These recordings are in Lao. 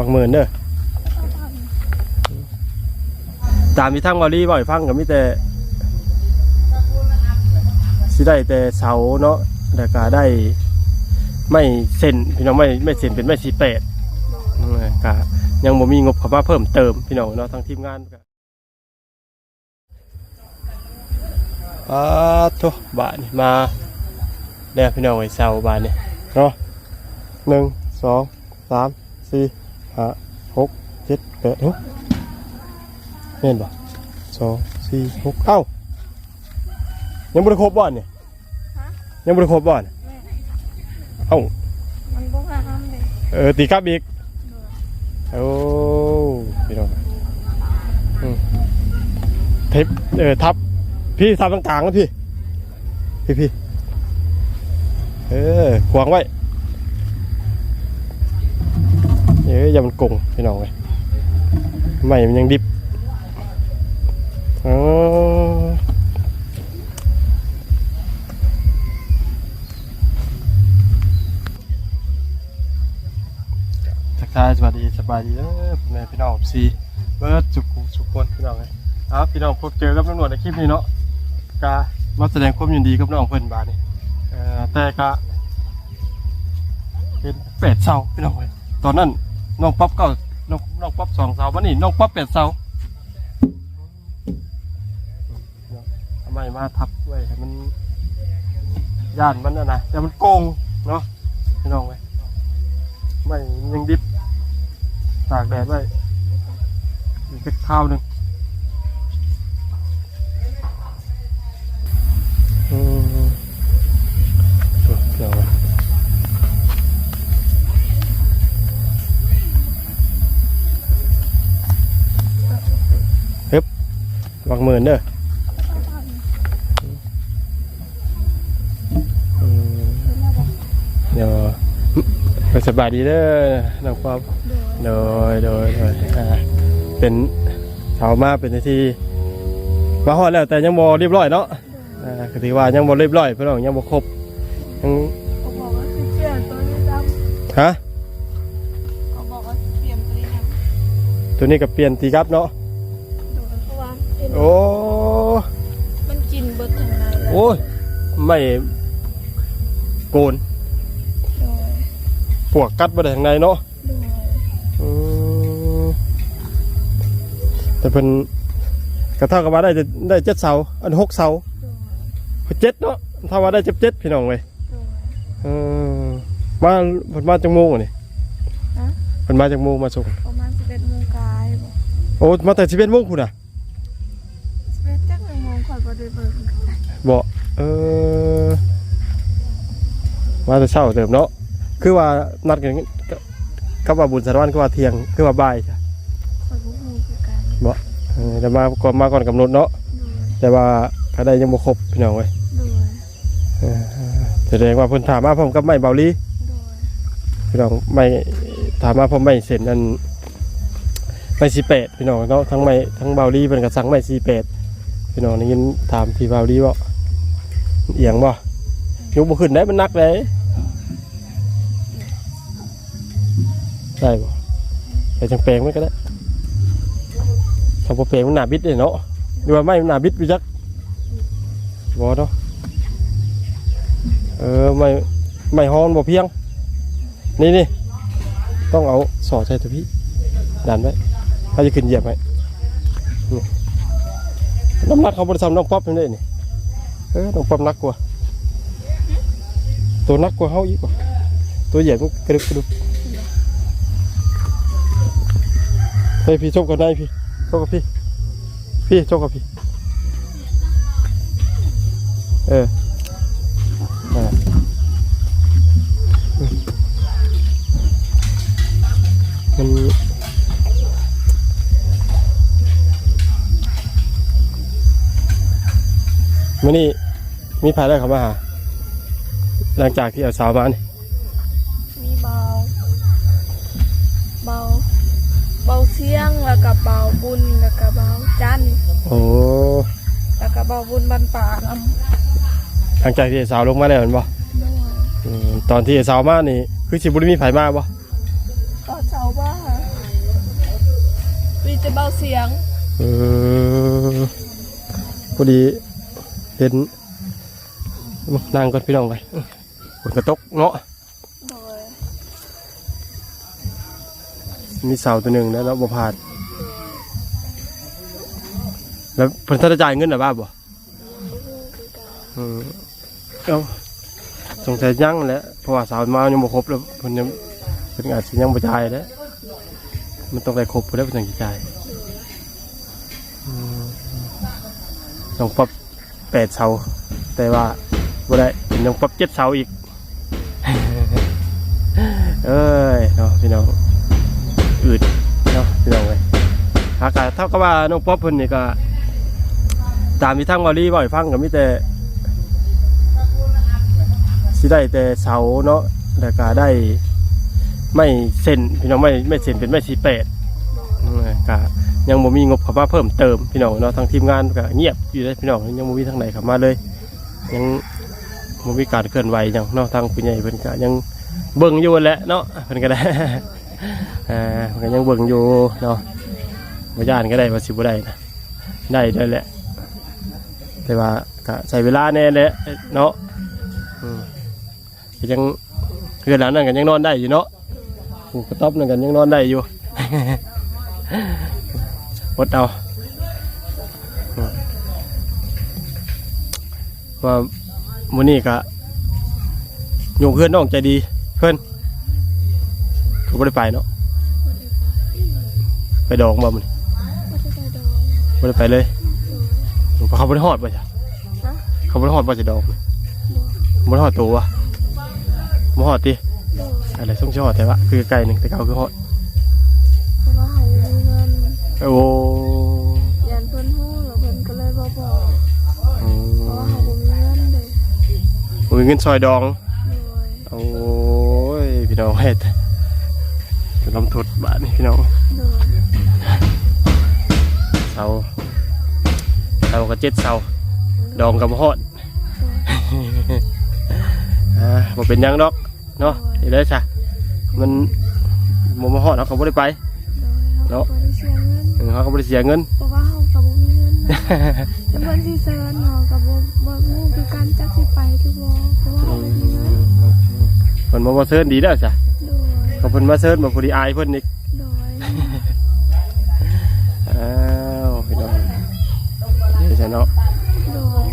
ບັກໝື່ນເດີ. ຕາມທີ່ທາງເວົ້າລີເວົ້າໃຫ້ຟັງກໍມີແຕ່ ຊິໄດ້ແຕ່ເສົາເນາະ ແລ້ວກໍໄດ້ໄມ້ເສັ້ນ ພີ່ນ້ອງ ໄມ້ ໄມ້ເສັ້ນເປັນໄມ້ສີ່ແປດ ເອີ ກໍຍັງບໍ່ມີງົບເຂົ້າມາເພີ່ມເຕີມ ພີ່ນ້ອງເນາະ ທາງທີມງານກໍ ປາດໂທ້ ບາດນີ້ມາແລ້ວ ພີ່ນ້ອງເອີຍ ເສົາບາດນີ້ເນາະ ໜຶ່ງ ສອງ ສາມ ສີ່ ຫ້າ ຫົກ ເຈັດ ແປດ ຫົກ ແມ່ນບໍ່? ສອງ ສີ່ ຫົກ ເອົ້າ ຍັງບໍ່ໄດ້ຄົບບໍ່ນີ້? ຮະ? ຍັງບໍ່ໄດ້ຄົບບໍ່ນີ້? ແມ່ນ. ເອົ້າ ມັນບໍ່ງາມເດ້. ເອີ ຕີກັບອີກ. ໂອ້ ພີ່ນ້ອງ ອືມ ເທັບ ເອີ ທັບ ພີ່ ທັບກາງໆ ນະ ພີ່ ພີ່ ພີ່ ເອີ ຂວາງໄວ້ ເອີ ຢ່າມັນກົງ ພີ່ນ້ອງເອີຍ ໄມ້ມັນຍັງດິບ. ອໍ ທັກທາຍສະບາຍດີ ສະບາຍດີເດີ ພໍ່ແມ່ພີ່ນ້ອງ ເອັຟຊີ ເບິດສຸກຜູ້ສຸກຄົນ ພີ່ນ້ອງເອີຍ. ເອົາ ພີ່ນ້ອງ ພົບເຈີກັບນ້ອງນວນໃນຄລິບນີ້ເນາະ ກະມາສະແດງຄວາມຍິນດີກັບນ້ອງເພິ່ນບາດນີ້ ເອີ ແຕ່ກະເປັນແປດເສົາ ພີ່ນ້ອງເອີຍ. ຕອນນັ້ນນ້ອງປັບເກົ້າ ນ້ອງ ນ້ອງປັບສອງເສົາ ບາດນີ້ນ້ອງປັບແປດເສົາ. ເອົາໄມ້ມາທັບໄວ້ໃຫ້ມັນ ຢ້ານມັນຫັ້ນນະ ຢ້ານມັນໂກ່ງເນາະ ພີ່ນ້ອງເອີຍ. ໄມ້ມັນຍັງດິບ ຕາກແດດໄວ້ອີກຈັກຄາວໜຶ່ງ. ອືມ ໂອ້ ເຈົ້າ ຮຶບ ບັກໝື່ນເດີ. ອືມ ໂດຍ ສະບາຍດີເດີນ້ອງປອບ. ໂດຍ ໂດຍ ໂດຍ ອ່າ ເປັນ ເຂົ້າມາເປັນທີ່ມາຮອດແລ້ວ ແຕ່ຍັງບໍ່ຮຽບຮ້ອຍເນາະ. ອ່າ ກໍຖືວ່າຍັງບໍ່ຮຽບຮ້ອຍ ພີ່ນ້ອງ ຍັງບໍ່ຄົບ ຍັງ ເຂົາບອກວ່າຊິປ່ຽນໂຕນີ້ດຳ. ຮະ? ເຂົາບອກວ່າຊິປ່ຽນໂຕນີ້ດຳ. ໂຕນີ້ກໍປ່ຽນຕີກັບເນາະ. ໂດຍ ເພາະວ່າເປັນ ໂອ້ ມັນກິນເບິດທາງໃນແລ້ວ. ໂອ້ຍ ໄມ້ໂກນ. ໂດຍ ປວກກັດບໍ່ໄດ້ທາງໃນເນາະ. ໂດຍ ອືມ ແຕ່ເພິ່ນກໍເທົ່າກັບວ່າໄດ້ ໄດ້ເຈັດເສົາ ອັນ ຫົກເສົາ. ໂດຍ ເຈັດເນາະ ເທົ່າວ່າໄດ້ເຈັດ ເຈັດ ພີ່ນ້ອງເອີຍ. ໂດຍ ເອີ ມາ ເພິ່ນມາຈັກໂມງນີ້? ຮະ? ເພິ່ນມາຈັກໂມງມາສົ່ງ? ປະມານສິບເອັດໂມງກາຍບໍ? ໂອ້ ມາແຕ່ສິບເອັດໂມງພຸ້ນນະ. ເຮັດຈັກໜຶ່ງໂມງ ຂ້ອຍບໍ່ໄດ້ເບິ່ງ. ບໍ່ ເອີ ມາແຕ່ເຊົ້າເຕີບເນາະ. ຄືວ່ານັດກັນກັບ ກັບວ່າບຸນສາລະວັນ ຄືວ່າທ່ຽງ ຄືວ່າບ່າຍຊະ? ຂ້ອຍບໍ່ຮູ້ຄືກັນ. ບໍ່ ເອີ ແຕ່ມາກ່ອນ ມາກ່ອນກຳນົດເນາະ. ໂດຍ ແຕ່ວ່າກະໄດ້ຍັງບໍ່ຄົບ ພີ່ນ້ອງເອີຍ. ໂດຍ ເອີ ສະແດງວ່າເພິ່ນຖາມມາພ້ອມກັບໄມ້ເບົາລີ. ໂດຍ ພີ່ນ້ອງ ໄມ້ ຖາມມາພ້ອມໄມ້ເສັ້ນ ອັນ ໄມ້ສີ່ແປດ ພີ່ນ້ອງເນາະ. ທັງໄມ້ ທັງເບົາລີເພິ່ນກໍສັ່ງໄມ້ສີ່ແປດ ພີ່ນ້ອງ. ໄດ້ຍິນຖາມທີ່ເບົາລີເວົ້າ ມັນອຽງບໍ່? ຍົກບໍ່ຂຶ້ນໄດ໋ ມັນໜັກເດ້. ໄດ້ບໍ່? ໄປຈັ່ງແປງມັນກໍໄດ້. ຖ້າບໍ່ແປງມັນໜ້າບິດເດ້ເນາະ ຫຼືວ່າໄມ້ມັນໜ້າບິດໄປຈັກ. ບໍ່ເນາະ ເອີ ໄມ້ ໄມ້ຮອງມັນບໍ່ພຽງ. ນີ້ ນີ້ ຕ້ອງເອົາສອດໃສ່ຕົວພີ້ ດັນໄວ້ ເຮົາຈະຂຶ້ນຢຽບໃຫ້. ນີ້ ນ້ຳໜັກເຮົາບໍ່ໄດ້ຊ່ຳນ້ອງປັອບເດ້ນີ້. ເອີ ນ້ອງປັອບໜັກກວ່າ ໂຕໜັກກວ່າເຮົາອີກວ່າ ໂຕໃຫຍ່ມັນກະດຶບກະດິບ. ເຮີ້ຍ ພີ່ ຊົກກັບໃນ ພີ່ ຊົກກັບພີ່ ພີ່ ຊົກກັບພີ່. ເອີ ເອີ ມັນ ມື້ນີ້ມີໃຜໄດ້ເຂົ້າມາຫາ ຫຼັງຈາກທີ່ເອົາສາວມານີ້? ມີເບົາ ເບົາ ເບົາຊຽງ ແລ້ວກະເບົາບຸນ ແລ້ວກະເບົາຈັນ. ໂອ້ ແລ້ວກະເບົາບຸນບ້ານປ່ານຳ. ຫຼັງຈາກທີ່ສາວລົງມາແລ້ວແມ່ນບໍ່? ໂດຍ ອືມ ຕອນທີ່ສາວມານີ້ ຄືຊິບໍ່ໄດ້ມີໃຜມາບໍ່? ຕອນສາວມາ ຈະເບົາສຽງ. ເອີ ພໍດີເຫັນ ນັ່ງກ່ອນພີ່ນ້ອງເອີຍ ຝົນກະຕົກເນາະ. ໂດຍ ມີເສົາຕົວໜຶ່ງແລ້ວເນາະ ບໍ່ພາດ. ແລ້ວເພິ່ນທັນໄດ້ຈ່າຍເງິນລະວ່າບໍ່? ອືມ ເອົ້າ ສົງໄສຍັງແຫຼະ ເພາະວ່າເສົາມາຍັງບໍ່ຄົບ ແລ້ວເພິ່ນຍັງ ເພິ່ນອາດຊິຍັງບໍ່ຈ່າຍແຫຼະ ມັນຕ້ອງໄດ້ຄົບພຸ້ນແຫຼະເພິ່ນຈັ່ງຊິຈ່າຍ. ອືມ ຕ້ອງປັບແປດເສົາ ແຕ່ວ່າບໍ່ໄດ້ ເພິ່ນຍັງປັບເຈັດເສົາອີກ. ເອີຍເນາະພີ່ນ້ອງ ອືດເນາະພີ່ນ້ອງເອີຍ. ຫາກະເທົ່າກັບວ່ານ້ອງປັອບເພິ່ນນີ້ກະ ຕາມທີ່ທາງເວົ້າລີເວົ້າໃຫ້ຟັງກະມີແຕ່ ຊິໄດ້ແຕ່ເສົາເນາະ ແລ້ວກະໄດ້ໄມ້ເສັ້ນພີ່ນ້ອງ ໄມ້ ໄມ້ເສັ້ນເປັນໄມ້ສີ່ແປດ ເອີ ກະຍັງບໍ່ມີງົບເຂົ້າມາເພີ່ມເຕີມພີ່ນ້ອງເນາະ. ທາງທີມງານກະງຽບຢູ່ເດ້ພີ່ນ້ອງ ຍັງບໍ່ມີທາງໃດເຂົ້າມາເລີຍ. ຍັງບໍ່ມີການເຄື່ອນໄຫວຫຍັງເນາະ ທາງຜູ້ໃຫຍ່ເພິ່ນກະຍັງເບິ່ງຢູ່ແຫຼະເນາະ ເພິ່ນກະໄດ້ ເອີ ເພິ່ນກະຍັງເບິ່ງຢູ່ເນາະ. ບໍ່ຢ້ານກະໄດ້ວ່າຊິບໍ່ໄດ້ນະ ໄດ້ແລ້ວແຫຼະ ແຕ່ວ່າກະໃຊ້ເວລາແດ່ແຫຼະເນາະ. ອືມ ກະຍັງ ເຮືອນຫຼັງນັ້ນກະຍັງນອນໄດ້ຢູ່ເນາະ ຜູ້ກະຕ໊ອບນັ້ນກະຍັງນອນໄດ້ຢູ່ ອົດເອົາ ວ່າມື້ນີ້ກະຍົກເຮືອນນ້ອງໃຈດີເພິ່ນ ກະບໍ່ໄດ້ໄປເນາະ. ໄປດອງບໍ່ມື້ນີ້? ບໍ່ໄດ້ໄປດອງ ບໍ່ໄດ້ໄປເລີຍ. ໂດຍ ເຂົາບໍ່ໄດ້ຮອດບໍ່ຊະ? ຮະ? ເຂົາບໍ່ໄດ້ຮອດບໍ່ຊະດອງ? ບໍ່ ບໍ່ໄດ້ຮອດໂຕຫວາ? ບໍ່ຮອດຕິ? ໂດຍ ອັນໃດສົ່ງຊິຮອດແທ້ຫວາ ຄືໃກ້ໜຶ່ງ ແຕ່ເຂົາຄືຮອດ ເພາະວ່າເຮົາບໍ່ມີເງິນ. ໂອ້ ຢ້ານເພິ່ນຮູ້ແລ້ວເພິ່ນກະເລີຍບໍ່ບອກ. ອືມ ເພາະວ່າເຮົາບໍ່ມີເງິນເດ້ ບໍ່ມີເງິນຊ່ອຍດອງ. ໂດຍ ໂອ້ຍ ພີ່ນ້ອງເອີຍ ລຳທຸດບາດນີ້ພີ່ນ້ອງ. ໂດຍ ເສົາ ເສົາກະເຈັດເສົາ ດອງກະບໍ່ຮອດ. ໂດຍ ອ່າ ບໍ່ເປັນຫຍັງດອກເນາະ. ໂດຍ ເຮັດໄດ້ຊະ ມັນບໍ່ມາຮອດເຮົາກະບໍ່ໄດ້ໄປ. ໂດຍ ເນາະ ເຮົາກະບໍ່ໄດ້ເສຍເງິນ. ເອີ ເຮົາກະບໍ່ໄດ້ເສຍເງິນ ເພາະວ່າເຮົາກະບໍ່ມີເງິນນະ ເພິ່ນຊິເຊີນເຮົາກະບໍ່ ບໍ່ຮູ້ຄືກັນ ຈັກຊິໄປຫຼືບໍ່ ເພາະວ່າເຮົາບໍ່ມີເງິນ. ອືມ ເພິ່ນບໍ່ມາເຊີນດີແລ້ວຊະ. ໂດຍ ຄັນເພິ່ນມາເຊີນ ບໍ່ພໍດີອາຍເພິ່ນອີກ. ໂດຍ ອ້າວ ພີ່ນ້ອງ ນີ້ຊະເນາະ. ໂດຍ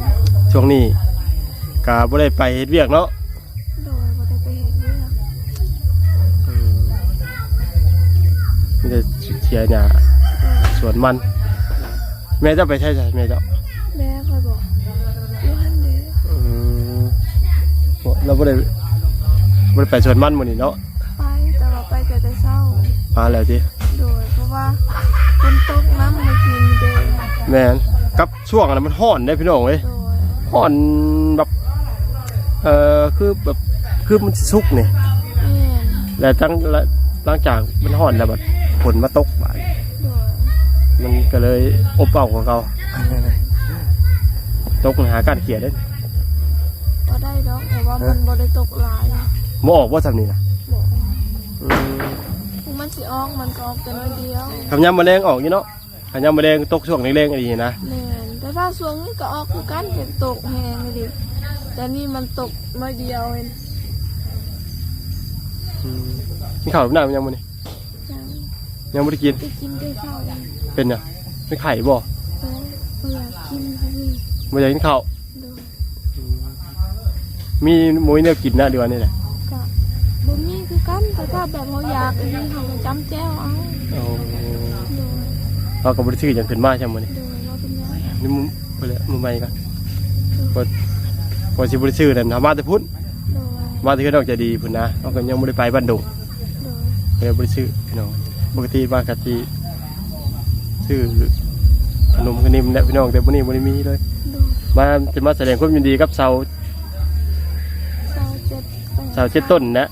ຊ່ວງນີ້ກະບໍ່ໄດ້ໄປເຮັດວຽກເນາະ. ໂດຍ ບໍ່ໄດ້ໄປເຮັດວຽກ. ອືມ ມີແຕ່ເສຍຫຍ້າ ໂດຍ ສວນມັນ. ແມ່ເຈົ້າໄປໃສຊະ ແມ່ເຈົ້າ? ແມ່ຂ້ອຍບໍ່ ຢູ່ຫັ້ນເດ້. ອືມ ລາວບໍ່ໄດ້ ບໍ່ໄດ້ໄປສວນມັນມື້ນີ້ເນາະ? ໄປ ແຕ່ວ່າໄປແຕ່ແຕ່ເຊົ້າ ມາແລ້ວຕິ? ໂດຍ ເພາະວ່າຝົນຕົກນຳມື້ກີ້ນີ້ເດ້. ແມ່ນ ກັບຊ່ວງນັ້ນມັນຮ້ອນເດ້ພີ່ນ້ອງເອີຍ. ໂດຍ ຮ້ອນແບບ ເອີ ຄືແບບ ຄືມັນຊິສຸກນີ້. ແມ່ນ ແລ້ວຫຼັງ ຫຼັງຈາກມັນຮ້ອນແລ້ວບັດຝົນມາຕົກບາດ ໂດຍ ມັນກະເລີຍອົບເອົ້າກວ່າເກົ່າ. ຕົກຫາກ້ານເຂຍເດ້. ບໍ່ໄດ້ດອກ ເພາະວ່າມັນບໍ່ໄດ້ຕົກຫຼາຍ. ບໍ່ອອກບໍ່ຊ່ຳນີ້ນະ? ບໍ່ອອກ. ອືມ ມັນຊິອອກ ມັນກະອອກແຕ່ໜ້ອຍດຽວ. ຄັນຍາມມື້ແລງອອກຢູ່ເນາະ. ຄັນຍາມມື້ແລງຕົກຊ່ວງແລງໆອີ່ຫຼີນະ. ແມ່ນ ແຕ່ວ່າຊ່ວງນີ້ກະອອກຄືກັນ ເຫັນຕົກແຮງອີ່ຫຼີ ແຕ່ນີ້ມັນຕົກໜ້ອຍດຽວເອງ. ອືມ ກິນເຂົ້າກິນນ້ຳຍັງມື້ນີ້? ຍັງ ຍັງບໍ່ໄດ້ກິນ. ໄດ້ກິນແຕ່ເຊົ້າເອງ. ເປັນຫຍັງ? ເປັນໄຂ້ບໍ່? ເອີ ບໍ່ຢາກກິນ. ບໍ່ຢາກກິນເຂົ້າ. ໂດຍ ອືມ ມີ ບໍ່ມີແນວກິນນະ ຫຼືວ່າແນວໃດ? ກະບໍ່ມີຄືກັນ ແຕ່ຖ້າແບບເຮົາຢາກອີ່ຫຼີ ເຮົາກະຈ້ຳແຈ່ວເອົາ. ໂອ້ ໂດຍ ເຮົາກະບໍ່ໄດ້ຊື້ຫຍັງຂຶ້ນມາຊ້ຳມື້ນີ້. ໂດຍ ບໍ່ເປັນຫຍັງ ນີ້ມື້ ມື້ໃໝ່ກະ ໂດຍ ພໍ ພໍຊິບໍ່ໄດ້ຊື້ນັ້ນ ເຮົາມາແຕ່ພຸ້ນ. ໂດຍ ມາແຕ່ເຮືອນນ້ອງໃຈດີພຸ້ນນະ ເຮົາກະຍັງບໍ່ໄດ້ໄປບ້ານດົງ. ໂດຍ ກະເລີຍບໍ່ໄດ້ຊື້ພີ່ນ້ອງ. ປົກກະຕິມາກະຊິ ຊື້ຂະໜົມຂະນິມແຫຼະພີ່ນ້ອງ ແຕ່ມື້ນີ້ບໍ່ໄດ້ມີເລີຍ. ໂດຍ ມາ ຈະມາສະແດງຄວາມຍິນດີກັບເສົາ ເສົາເຈັດ ເສົາເຈັດຕົ້ນນະ.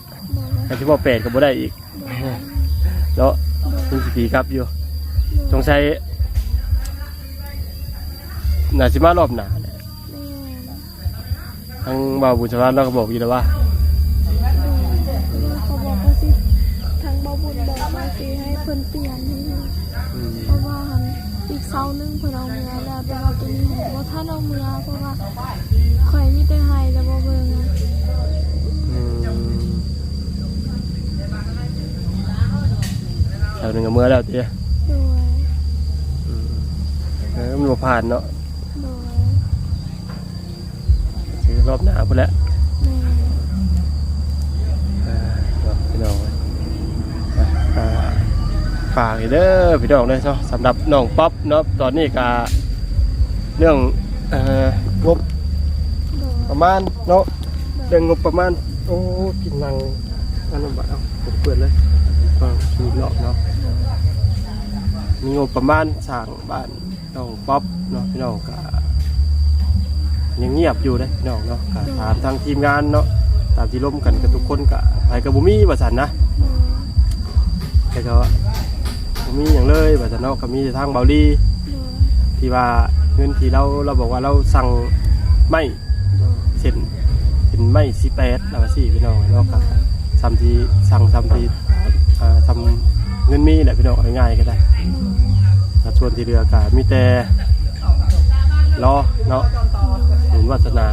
ໂດຍ ຄັນຊິເວົ້າແປດກະບໍ່ໄດ້ອີກ. ໂດຍ ເນາະ ໂດຍ ຍັງຊິຕີກັບຢູ່. ໂດຍ ສົງໄສໜ້າຊິມາລອບໜ້າແຫຼະ. ແມ່ນ ທາງບ່າວບຸນສະຫວັນລາວກະບອກຢູ່ແລ້ວວ່າ ໂດຍ ເຂົາບອກວ່າຊິ ທາງບ່າວບຸນບອກວ່າຊິໃຫ້ເພິ່ນປ່ຽນໃຫ້ຢູ່. ອືມ ເພາະວ່າ ໜຶ່ງກໍເມືອແລ້ວຕິ? ໂດຍ. ອືມ ເອີ ມັນບໍ່ຜ່ານເນາະ. ໂດຍ. ຊິຮອບໜ້າພຸ້ນແຫຼະ. ແມ່ນ. ອ່າ ເນາະ ພີ່ນ້ອງເອີຍ ອ່າ ຝາກໃຫ້ເດີພີ່ນ້ອງເດີເນາະ ສຳລັບນ້ອງປັອບເນາະ. ຕອນນີ້ກະເລື່ອງ ເອີ ງົບ ໂດຍ ປະມານເນາະ ໂດຍ ເລື່ອງງົບປະມານ. ໂອ້ ກິນນັ່ງອັນນັ້ນບາດ ເອົາ ເປີດເລີຍ ເປີດເລີຍເນາະ. ໂດຍ. ມີງົບປະມານສ້າງບ້ານ ນ້ອງປັອບເນາະ ພີ່ນ້ອງ ກະຍັງງຽບຢູ່ເດ້ພີ່ນ້ອງເນາະ. ກະ ໂດຍ ຖາມທາງທີມງານເນາະ ຕາມທີ່ລົມກັນກັບທຸກຄົນ ກະໃຜກະບໍ່ມີວ່າຊັ້ນນະ. ໂດຍ. ໃຜກະບໍ່ມີຫຍັງເລີຍວ່າຊັ້ນເນາະ. ກະມີແຕ່ທາງເບົາລີ ໂດຍ ທີ່ວ່າເງິນທີ່ລາວ ລາວບອກວ່າລາວສັ່ງໄມ້ ໂດຍ ເສັ້ນ ເປັນໄມ້ສີ່ແປດ ລາວວ່າຊີ້ພີ່ນ້ອງເນາະ. ໂດຍ. ກະຊ່ຳທີ່ສັ່ງ ຊ່ຳທີ່ ອ່າ ຊ່ຳເງິນມີແຫຼະພີ່ນ້ອງ ເອົາງ່າຍໆກໍໄດ້. ໂດຍ. ແລະ ສ່ວນທີ່ເຫຼືອກໍມີແຕ່ລໍເນາະ ບຸນວາສະໜາ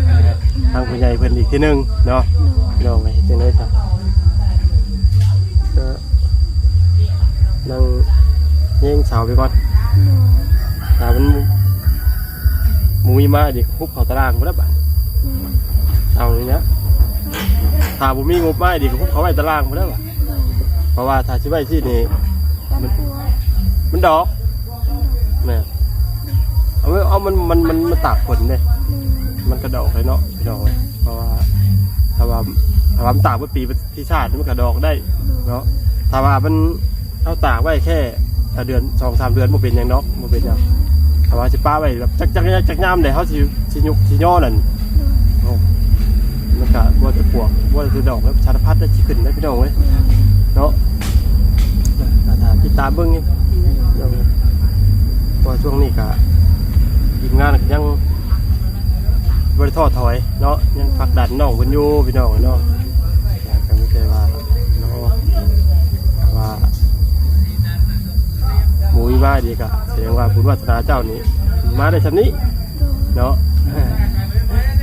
ໂດຍ ທາງຜູ້ໃຫຍ່ເພິ່ນອີກທີໜຶ່ງເນາະ. ໂດຍ. ພີ່ນ້ອງເຮັດຈັ່ງໃດຊະ ກໍນັ່ງແຍງເສົາໄປກ່ອນ. ໂດຍ. ຖ້າມັນ ບໍ່ມີໄມ້ດີ ຮຸບເຂົ້າຕາລ່າງພຸ້ນແຫຼະບາດ. ອືມ ເອົານີ້ນະ ຖ້າບໍ່ມີງົບໄມ້ດີກໍຮຸບເຂົ້າໄວ້ຕາລ່າງພຸ້ນແຫຼະບາດ. ໂດຍ. ເພາະວ່າຖ້າຊິໄວ້ຊີ້ນີ້ ມັນ ມັນດອກ. ແມ່ນ. ເອົາ ເອົາ ມັນ ມັນ ມັນ ມັນຕາກຝົນເດ້. ອືມ ມັນກະດອກເລີຍເນາະ ພີ່ນ້ອງເອີຍ. ເພາະວ່າຖ້າວ່າ ຖ້າວ່າມັນຕາກເບິດປີ ປີຊາດມັນກະດອກໄດ້ເນາະ. ໂດຍ. ຖ້າວ່າມັນ ເຮົາຕາກໄວ້ແຄ່ເດືອນ ສອງສາມເດືອນ ບໍ່ເປັນຫຍັງດອກ ບໍ່ເປັນຫຍັງ. ຖ້າວ່າຊິປະໄວ້ແບບຈັກ ຈັກ ຈັກຍາມໃດ ເຮົາຊິ ຊິຍຸກ ຊິຍໍນັ້ນ. ໂດຍ. ໂອ້ ມັນກະບໍ່ແຕ່ປວກ ບໍ່ແຕ່ດອກ ແລ້ວສາລະພັດໄດ້ຊິຂຶ້ນໄດ້ພີ່ນ້ອງເອີຍ ໂດຍ ເນາະ. ກະຖ້າຕິດຕາມເບິ່ງຢູ່ ເພາະວ່າຊ່ວງນີ້ກະທີມງານກະຍັງບໍ່ໄດ້ທໍ້ຖອຍເນາະ ຍັງຜັກດັນນ້ອງເພິ່ນຢູ່ພີ່ນ້ອງເນາະ. ກະມີແຕ່ວ່າ ເນາະ ວ່າໝູ່ມີມາດີກະສະແດງວ່າບຸນວາສະໜາເຈົ້ານີ້ມາໄດ້ຊ່ຳນີ້ເນາະ.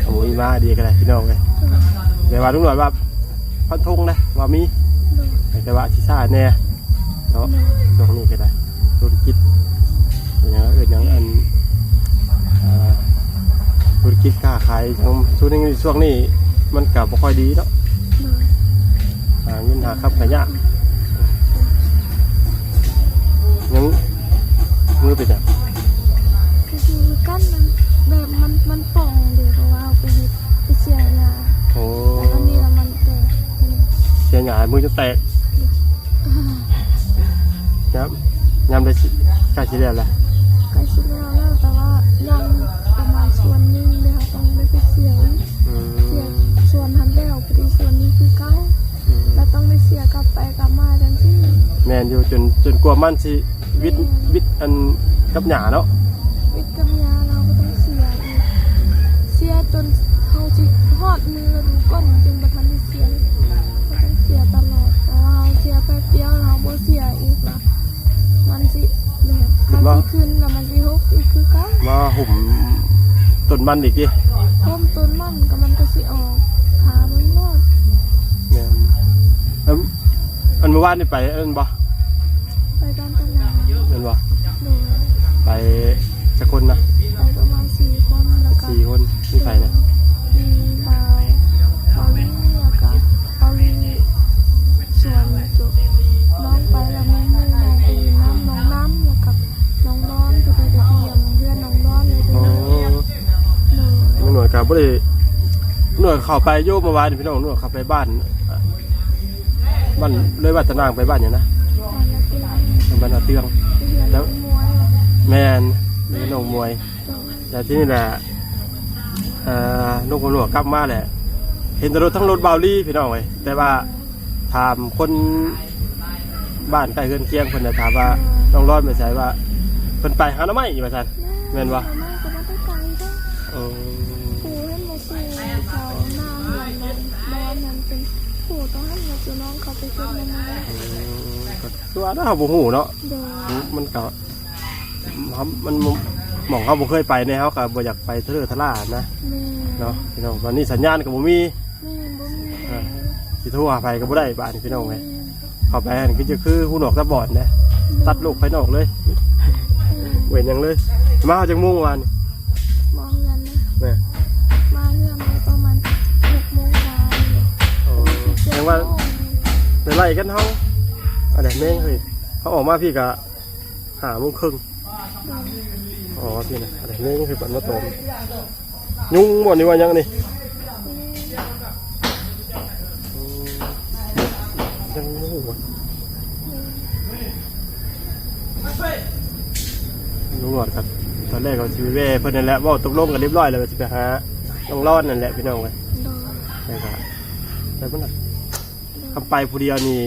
ໝູ່ມີມາດີກະໄດ້ພີ່ນ້ອງເອີຍ. ແຕ່ວ່າລຸງໜວດວ່າຟັນທົງນະວ່າມີ ແຕ່ວ່າຊິຊ້າແດ່ເນາະ. ຊ່ວງນີ້ກະໄດ້ ທຸລະກິດ ເອີ້ນຫຍັງ ເອີ້ນຫຍັງ ອັນ ເອີ ທຸລະກິດຄ້າຂາຍຂອງຊຸມນີ້ ຊ່ວງນີ້ມັນກະບໍ່ຄ່ອຍດີເນາະ. ໂດຍ. ຫາເງິນຫາຄຳກະຍາກ. ຍັງ ມືເປັນຫຍັງ? ກະຄືກັນ ມັນແບບ ມັນ ມັນປ່ອງເດ ເພາະວ່າເຮົາໄປເຮັດ ໄປເສຍຫຍ້າ. ໂອ້ ແລ້ວອັນນີ້ລະມັນແຕກ ເສຍຫຍ້າມືຈົນແຕກ. ໂດຍ. ຍາມ ຍາມໃດຊິ ໃກ້ຊິແລ້ວລະ? ໃກ້ຊິແລ້ວແລ້ວ ແຕ່ວ່າຍັງປະມານສ່ວນໜຶ່ງເດ ເຮົາຕ້ອງໄດ້ໄປເສຍອີກ. ອືມ ເສຍສ່ວນຫັ້ນແລ້ວ ພໍດີສ່ວນນີ້ຄືເກົ່າ. ອືມ ແລ້ວຕ້ອງໄດ້ເສຍກັບໄປກັບມາຈັ່ງຊີ້. ແມ່ນຢູ່ ຈົນ ຈົນກວ່າມັນຊິ ວິດ ແມ່ນ ວິດອັນກັບຫຍ້າເນາະ ວິດກັບຫຍ້າ ເຮົາກະຕ້ອງເສຍອີກ ເສຍຈົນເຮົາຊິຮອດມື້ລະດູຝົນຈຶ່ງບໍ່ທັນໄດ້ເສຍ. ເຮົາຕ້ອງເສຍຕະຫຼອດ ເພາະວ່າເຮົາເສຍແປັບດຽວ ເຮົາບໍ່ເສຍອີກລະ ມັນຊິແບບ ມັນຊິຂຶ້ນລະມັນຊິຫົກອີກຄືເກົ່າ. ມາຫຸ້ມຕົ້ນມັນອີກຕິ? ຫຸ້ມຕົ້ນມັນກະມັນກະຊິອອກຫາມັນໂລດ. ແມ່ນ. ອັນ ອັນມື້ວານນີ້ໄປອັນນັ້ນບໍ່? ໄປບ້ານຕະນາ ແມ່ນບໍ່? ໂດຍ. ໄປຈັກຄົນນະ? ໄປປະມານສີ່ຄົນ ແລ້ວກະ ສີ່ຄົນ. ມີໃຜນະ? ມີບ່າວ ບ່າວລີ ແລ້ວກະບ່າວລີ ສ່ວນໂຕນ້ອງໄປລະ ມີນ້ອງໄປນຳ ນ້ອງນຳ ແລ້ວກະນ້ອງດອນ ພໍດີໄດ້ໄປຢ້ຽມເຮືອນນ້ອງດອນເລີຍ. ໂອ້ ໂດຍ. ນ້ອງໜວດກະບໍ່ໄດ້ ນ້ອງໜວດເຂົ້າໄປຢູ່ເມື່ອວານນີ້ພີ່ນ້ອງ ນ້ອງໜວດເຂົ້າໄປບ້ານ ບ້ານເລີຍ ບ້ານຕານາງໄປບ້ານຫຍັງນະ? ບ້ານນາເຕືອງ ບ້ານນາເຕືອງ. ແລ້ວ ແມ່ນ ເຮືອນນ້ອງມວຍ. ແລ້ວທີນີ້ແຫຼະ ເອີ ນ້ອງໜວດກັບມາແຫຼະ ເຫັນແຕ່ລົດ ທັງລົດບ່າວລີພີ່ນ້ອງເອີຍ. ແຕ່ວ່າຖາມຄົນບ້ານໃກ້ເຮືອນຄຽງເພິ່ນນະ ຖາມວ່ານ້ອງດອນໄປໃສ ວ່າເພິ່ນໄປຫາໜໍ່ໄມ້ວ່າຊັ້ນ. ແມ່ນບໍ່? ເອີ ຜູ້ເຫັນບໍ່ ຜູ້ແຖວໜ້າເຮືອນນັ້ນ ດອນນັ້ນ ເປັນຜູ້ຕ້ອງໃຫ້ວ່າເຈົ້ານ້ອງເຂົາໄປເກັບໜໍ່ໄມ້. ອືມ ກະຄືວ່າເຮົາບໍ່ຮູ້ເນາະ. ໂດຍ. ມັນກະ ເຮົາ ມັນ ໝ່ອງເຮົາບໍ່ເຄີຍໄປແນ່ ເຮົາກະບໍ່ຢາກໄປທະເລີທະລ່ານະ. ແມ່ນ. ເນາະ ພີ່ນ້ອງ ຕອນນີ້ສັນຍານກະບໍ່ມີ. ແມ່ນ ບໍ່ມີເລີຍ. ເອີ ຊິໂທຫາໃຜກະບໍ່ໄດ້ບາດນີ້ພີ່ນ້ອງເອີຍ. ແມ່ນ. ເຂົ້າໄປຫັ້ນຄືຈະຄືຫູໜວກຕາບອດນະ ຕັດໂລກພາຍນອກເລີຍ ບໍ່ເຫັນຫຍັງເລີຍ. ມາຮອດຈັກໂມງວານນີ້? ມາເຮືອນນະ ແມ່ນ ມາເຮືອນໄດ້ປະມານຫົກໂມງປາຍ. ອໍ ແສດງວ່າໄລ່ໆກັນເຮົາ ອັນໃດແມ່ງເຮີ້ຍ ເຮົາອອກມາພີ້ກະຫ້າໂມງເຄິ່ງ. ອໍ ພີ້ນະ ອັນໃດແມ່ງເຮີ້ຍ ປັນມາຕອມ. ຍຸງບໍ່ ນີ້ວ່າຫຍັງນີ້? ອືມ ຍັງຮູ້ວ່າ ລຸງຫຼອດກັບ ຕອນແລກກໍຊິໄປແວ່ເພິ່ນນັ້ນແຫຼະ ເວົ້າຕົກລົງກັນຮຽບຮ້ອຍແລ້ວວ່າຊິໄປຫານ້ອງລອນນັ້ນແຫຼະ ພີ່ນ້ອງເອີຍ. ໂດຍ ແລ້ວກໍ ແຕ່ມັນ ໂດຍ ຄັນໄປຜູ້ດຽວນີ້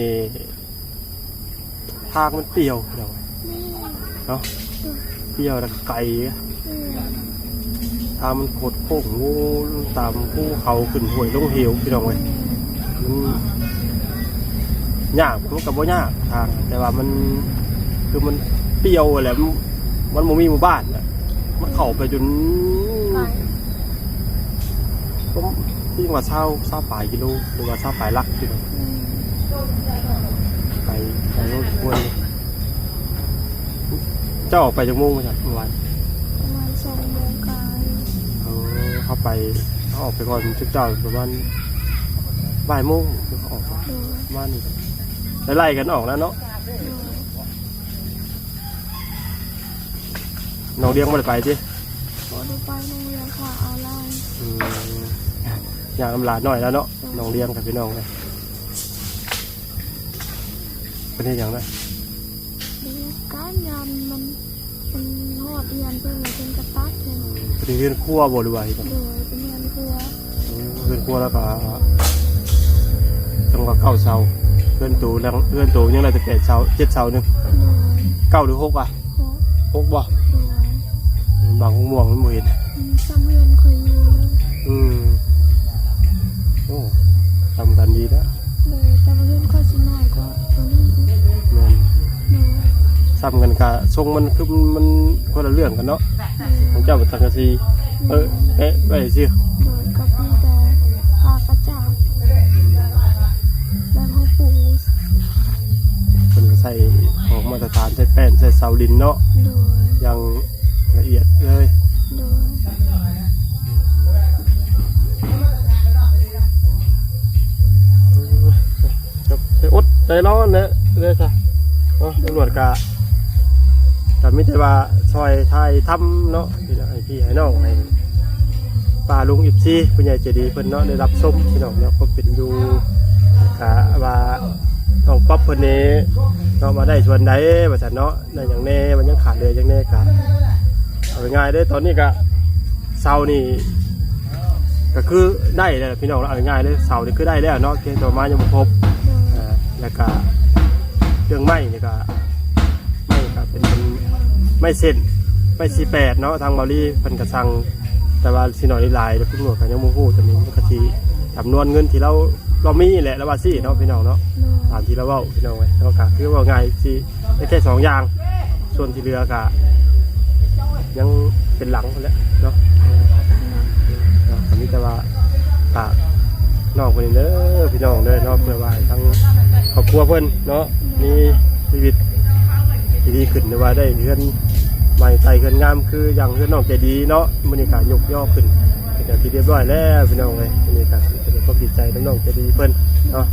ທາງມັນປ່ຽວ ພີ່ນ້ອງເນາະ ແມ່ນ ໂດຍ ປ່ຽວແລ້ວກໍໄກ ແມ່ນ ທາງມັນຄົດໂຄ້ງ ໂອ້ ຕາມພູເຂົາ ຂຶ້ນຫ້ວຍລົງເຫວ ພີ່ນ້ອງເອີຍ. ແມ່ນ ມັນຍາກ ມັນກໍບໍ່ຍາກທາງ ແຕ່ວ່າມັນ ຄືມັນປ່ຽວແຫຼະ ມັນ ມັນບໍ່ມີໝູ່ບ້ານນະ ມັນເຂົ້າໄປຈົນ ໄກ ປະມານ ຄືວ່າຊາວ ຊາວປາຍກິໂລ ຫຼືວ່າຊາວປາຍຫຼັກ ພີ່ນ້ອງ. ແມ່ນ ໄກ ໄກພໍສົມຄວນ. ເຈົ້າອອກໄປຈັກໂມງວ່າຊັ້ນ ເມື່ອວານ? ປະມານສອງໂມງກາຍ. ເອີ ເຮົາໄປ ເຮົາອອກໄປກ່ອນຈຸເຈົ້າປະມານບ່າຍໂມງ ເຮົາອອກ ໂດຍ ປະມານນີ້ ໄລ່ໆກັນອອກນະເນາະ. ໂດຍ ນ້ອງດຽງບໍ່ໄດ້ໄປຕິ? ບໍ່ໄດ້ໄປ ນ້ອງດຽງຂ້າອອນລາຍ. ອືມ ຍ່າງນຳຫຼານນ້ອຍແລ້ວເນາະ. ໂດຍ ນ້ອງດຽງກັບພີ່ນ້ອງເລີຍ. ເພິ່ນເຮັດຫຍັງນະ? ເຮັດການ ຍາມມັນ ມັນຮອດເຮືອນເພິ່ນແລ້ວ ເພິ່ນກໍຕັດເພິ່ນ. ອືມ ເປັນເຮືອນຄົວບໍ່ ຫຼືວ່າເຮັດຫຍັງ? ໂດຍ ເປັນເຮືອນຄົວ. ເອີ ເຮືອນຄົວແລ້ວກໍ ຈັ່ງວ່າເກົ້າເສົາ ເຮືອນໂຕແລ້ວ ເຮືອນໂຕຍັງໄດ້ແຕ່ແປດເສົາ ເຈັດເສົາໜຶ່ງ. ໂດຍ ເກົ້າຫຼືຫົກອະ? ຫົກ ຫົກບໍ່? ໂດຍ ບາງມ່ວງມັນບໍ່ເຫັນ. ອືມ ສ່ຳເຮືອນຂ້ອຍຢູ່. ອືມ ໂອ້ ສ່ຳກັນດີແລ້ວ. ໂດຍ ແຕ່ວ່າເຮືອນຂ້ອຍຊິນ້ອຍກວ່າຕົວນີ້ອີກ. ແມ່ນ ໂດຍ ສ່ຳກັນກະຊົງມັນຄືມັນຄົນລະເລື່ອງກັນເນາະ. ໂດຍ ຂອງເຈົ້າເປັນສັງກະສີ ແມ່ນ ເອີ ແປະໄວ້ຊື່. ໂດຍ ກໍມີແຕ່ຜ້າກະຈາດ ແລ້ວເຮົາປູ ເພິ່ນກໍໃສ່ຂອງມາດຕະຖານ ໃສ່ແປ້ນ ໃສ່ເສົາດິນເນາະ. ໂດຍ ຢ່າງລະອຽດເລີຍ. ໂດຍ ຈະໄປອົດໃຈລໍແຫຼະເລີຍຊະເນາະ. ຕຳຫຼວດກະ ກະມີແຕ່ວ່າຊ່ອຍຖ່າຍທຳເນາະ ພີ່ນ້ອງ ໃຫ້ພີ່ໃຫ້ນ້ອງ ໃຫ້ປ້າລຸງ ເອັຟຊີ ຜູ້ໃຫຍ່ໃຈດີເພິ່ນເນາະ ໄດ້ຮັບຊົມ ພີ່ນ້ອງເນາະ ຄວາມເປັນຢູ່ ກະວ່ານ້ອງປັອບເພິ່ນນີ້ເນາະ ວ່າໄດ້ສ່ວນໃດວ່າຊັ້ນເນາະ. ໄດ້ຫຍັງແດ່ ມັນຍັງຂາດເຫຼືອຫຍັງແດ່ ກະເອົາງ່າຍໆເດີ້ ຕອນນີ້ກະເສົານີ້ກະຄືໄດ້ແລ້ວພີ່ນ້ອງເນາະ. ເອົາງ່າຍໆເດີ້ ເສົານີ້ຄືໄດ້ແລ້ວເນາະ ພຽງແຕ່ວ່າໄມ້ຍັງບໍ່ຄົບ. ໂດຍ ເອີ ແລ້ວກະເລື່ອງໄມ້ນີ້ກະ ໄມ້ກະເປັນໄມ້ເສັ້ນ ໄມ້ສີ່ແປດເນາະ ທາງເບົາລີເພິ່ນກະສັ່ງ ແຕ່ວ່າຊິໜ້ອຍຫຼືຫຼາຍ ແລ້ວຄຸນໝວດກະຍັງບໍ່ຮູ້ ແຕ່ນີ້ມັນກະຊິຈຳນວນເງິນທີ່ລາວ ລາວມີແຫຼະ ລາວວ່າຊີ້ເນາະ ພີ່ນ້ອງເນາະ. ໂດຍ ຕາມທີ່ລາວເວົ້າ ພີ່ນ້ອງເອີຍ ເນາະ ກະຄືເວົ້າງ່າຍຊິໄດ້ແຄ່ສອງຢ່າງ ສ່ວນທີ່ເຫຼືອກະຍັງເປັນຫຼັງພຸ້ນແຫຼະເນາະ. ເນາະ ກະມີແຕ່ວ່າຝາກນ້ອງເພິ່ນເດີ ພີ່ນ້ອງເດີເນາະ ເພື່ອວ່າໃຫ້ທາງຄອບຄົວເພິ່ນເນາະ ມີຊີວິດທີ່ດີຂຶ້ນ ຫຼືວ່າໄດ້ເຮືອນໃໝ່ ໄຕ່ເຮືອນງາມ ຄືຢ່າງເຮືອນນ້ອງໃຈດີເນາະ. ມື້ນີ້ກະຍົກຍໍຂຶ້ນ ເປັນທີ່ຮຽບຮ້ອຍແລ້ວ ພີ່ນ້ອງເອີຍ. ອັນນີ້ກໍແສດງຄວາມດີໃຈນຳນ້ອງໃຈດີເພິ່ນເນາະ.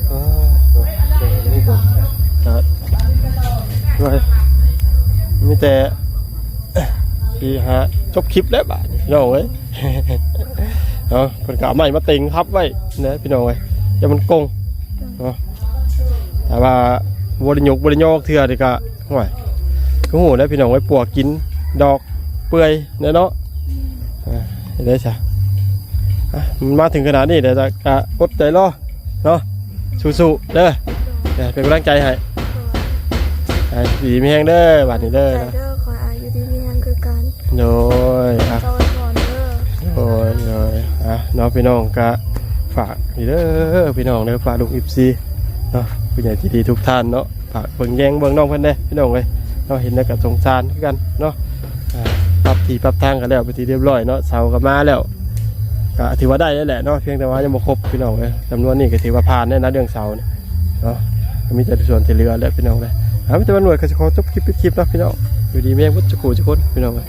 ເອີ ເອີ ມີແຕ່ຊິຫາຈົບຄລິບແລ້ວບາດນີ້ ພີ່ນ້ອງເອີຍເນາະ. ເພິ່ນກໍເອົາໄມ້ມາເຕັງທັບໄວ້ນະ ພີ່ນ້ອງເອີຍ ຢ່າມັນກົງເນາະ. ຖ້າວ່າບໍ່ໄດ້ຍົກບໍ່ໄດ້ຍໍເທື່ອນີ້ກໍ ຫ້ວຍ ຄືຮູ້ແລ້ວພີ່ນ້ອງເອີຍ ປວກກິນດອກເປື່ອຍແດ່ເນາະ. ອ່າ ເຮັດໄດ້ຊະ ອ່ະ ມາເຖິງຂະໜາດນີ້ແລ້ວ ກໍອົດໃຈລໍເນາະ ສູ້ໆເດີ ເປັນກຳລັງໃຈໃຫ້ ອ່າ ຢູ່ດີມີແຮງເດີ ບາດນີ້ເດີ ໃຈເດີ ຂໍໃຫ້ຢູ່ດີມີແຮງຄືກັນ ໂດຍ ອ່ະ ເຈົ້າໄວ້ກ່ອນເດີ ໂດຍ ໂດຍ ອ່ະ ເນາະ ພີ່ນ້ອງ ກໍຝາກນີ້ເດີ ພີ່ນ້ອງເດີ ຝາກລູກ ເອັຟຊີ ເນາະ ຜູ້ໃຫຍ່ໃຈດີທຸກທ່ານເນາະ. ຝາກເບິ່ງແຍງເບິ່ງນ້ອງເພິ່ນແດ່ພີ່ນ້ອງເອີຍເນາະ ເຫັນແລ້ວກໍສົງສານຄືກັນເນາະ. ອ່າ ປັບທີ່ປັບທາງກັນແລ້ວເປັນທີ່ຮຽບຮ້ອຍເນາະ ເສົາກໍມາແລ້ວ ກໍຖືວ່າໄດ້ແລ້ວແຫຼະເນາະ ພຽງແຕ່ວ່າຍັງບໍ່ຄົບພີ່ນ້ອງເອີຍ. ຈຳນວນນີ້ກໍຖືວ່າຜ່ານແລ້ວນະ ເລື່ອງເສົານີ້ເນາະ. ກໍມີແຕ່ສ່ວນທີ່ເຫຼືອແຫຼະພີ່ນ້ອງເອີຍ. ເອົາ ມີແຕ່ວ່າໜ່ວຍກໍຊິຂໍຈົບຄລິບ ປິດຄລິບເນາະພີ່ນ້ອງ. ຢູ່ດີມີແຮງເບິດທຸກຜູ້ທຸກຄົນພີ່ນ້ອງເອີຍ.